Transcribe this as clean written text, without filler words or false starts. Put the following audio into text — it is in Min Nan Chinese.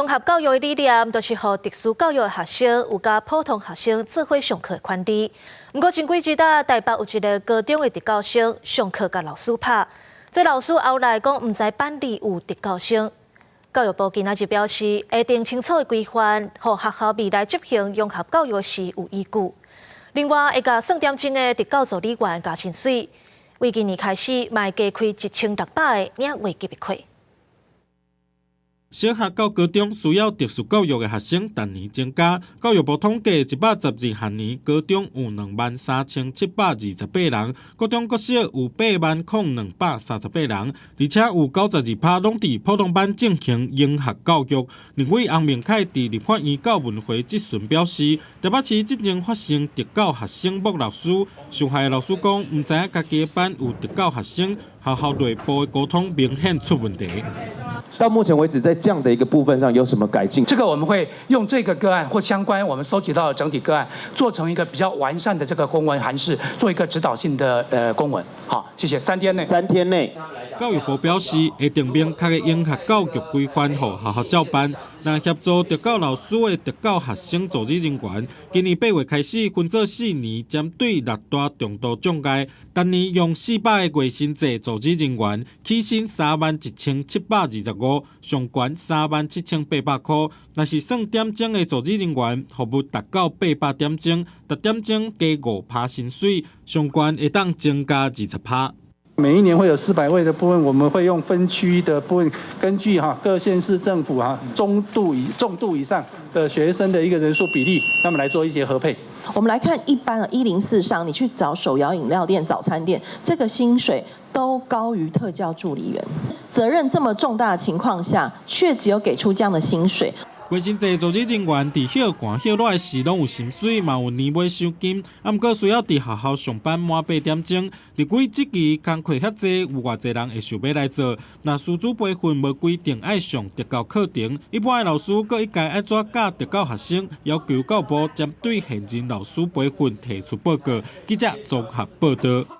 融合教育的理念，就是予特殊教育的學生有佮普通學生做伙上課的權利。毋過前幾日啊，台北有一个高中的特教生上課共老師拍，這老師後來講毋知班裡有特教生。教育部今仔日表示，會訂清楚的規範，予學校未來執行融合教育時有依據。另外，會共算點鐘的特教助理員加薪水，為今年開始，嘛會加開1600个領月給的課。小學到高中需要特殊教育的學生，逐年增加。教育部統計，112學年高中有23,728人，國中國小有80,238人，而且有92%攏佇普通班進行融合教育。立委翁明凱佇立法院教文會質詢表示，台北市之前發生特教學生摸老師，受害的老師講，毋知影家己的班有特教學生，學校內部的溝通明顯出問題。到目前為止，在這樣的一個部分上有什麼改進？這個我們會用這個個案或相關我們收集到的整體個案，做成一個比較完善的這個公文函釋，做一個指導性的公文。好，謝謝。三天內。三天內。教育部表示，會訂明確的融合教育規範，予學校照辦。若協助特教老師的特教學生助理人員，今年8月開始分做4年，針對六大重度障礙，逐年用400個月薪制助理人員，起薪31,725，上懸37,800箍。若是算點鐘的助理人員，服務達到800點鐘，逐點鐘加5趴薪水，上懸會當增加20趴。每一年會有400位的部分，我們會用分區的部分，根據哈各縣市政府哈中度以重度以上的學生的一個人數比例，那麼來做一些核配。我們來看一般104上，你去找手搖飲料店、早餐店，這個薪水都高於特教助理員。責任這麼重大的情況下，卻只有給出這樣的薪水。月薪制助理人員佇歇寒歇熱時攏有薪水，嘛有年尾賞金。啊，毋過需要佇學校上班滿8點鐘。立委質疑工課遐濟，有偌濟人會想欲來做？若師資培訓無規定愛上特教課程，一般的老師閣應該愛怎教特教學生？要求教育部針對現任老師培訓提出報告。記者綜合報道。